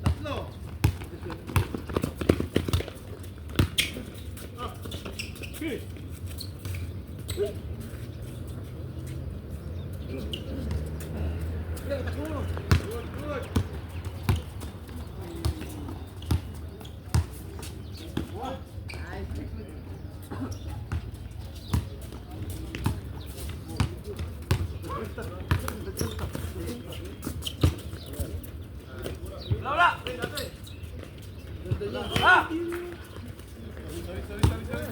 Tatlo. Good, good. Sorry, sorry, sorry, sorry.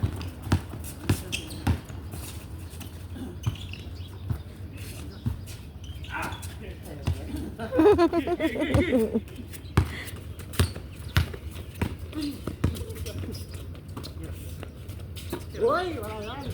Uy, wala yan.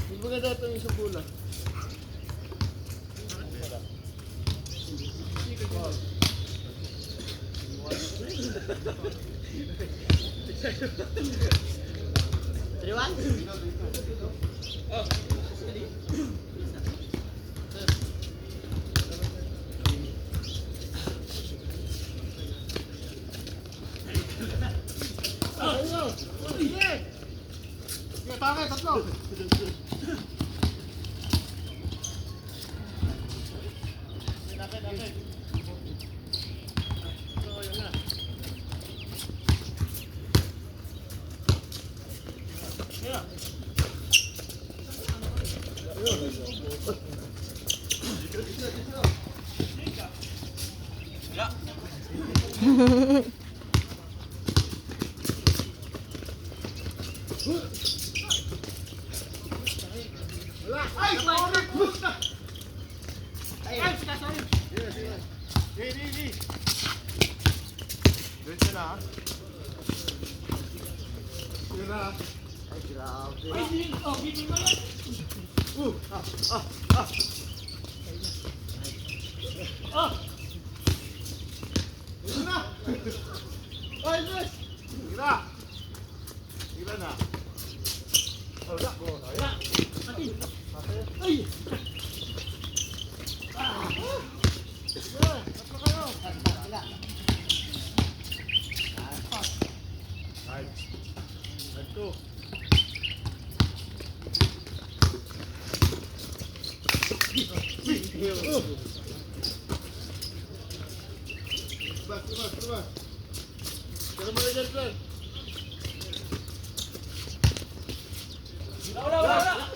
Mas maganda ito yung isang bola. 3-1. Sige, tama, tatlo. Ay, sorry, puta! Ay, sorry. Sige, sige. Sige, sige, sige. Diretso na, ah. Yun na, ah. Ay, grabe. Ay, oh, gini mo yan. Ah, ah, ah. Oh. Yun na. Ay, miss! Sige na. Sige na. Oh, wala. Oh, wala. Pati. Ay. Sige, tatlo kayo. Five. 5-2. Bas, bas, bas. Tira mo na dyan, Glenn. Wala, wala, wala.